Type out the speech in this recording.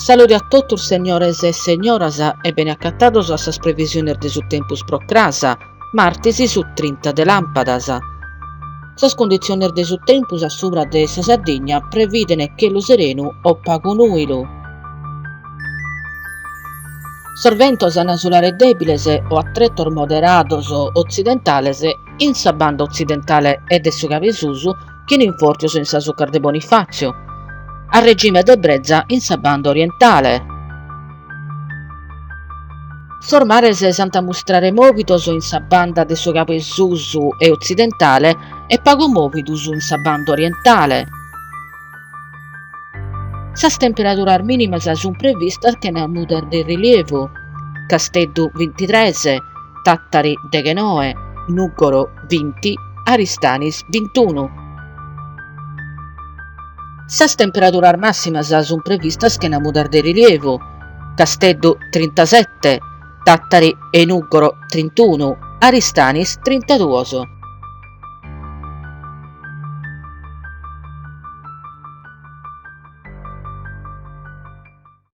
Salude a totus segnores e segnoras e bene acatados a sas previsiones de su tempus pro cras, martis su trinta de làmpadas. Sas cunditziones de su tempus a subra de sa Sardigna previden chelu serenu o pagu nùilu. Sos ventos an a sulare dèbiles o a tretos moderados otzidentales in sa banda otzidentale e de su cabesusu chin infòrtios in sas 'ucas de Bonifàtziu, a regime de breza in sa banda orientale. Sos mares s'ant a mustrare mòvidos in sa banda de su cabesusu e otzidentale e pagu mòvidos in sa banda orientale. Sas temperaduras mìnimas sunt previstas chena mudas de rilievu, Casteddu bintitres, Tàtari deghenoe, Nùgoro binti, Aristanis bintunu. Sas temperaduras màssimas sunt previstas chena mudas de rilievu, Casteddu trintasete, Tàtari e Nùgoro trintunu, Aristanis trintaduos.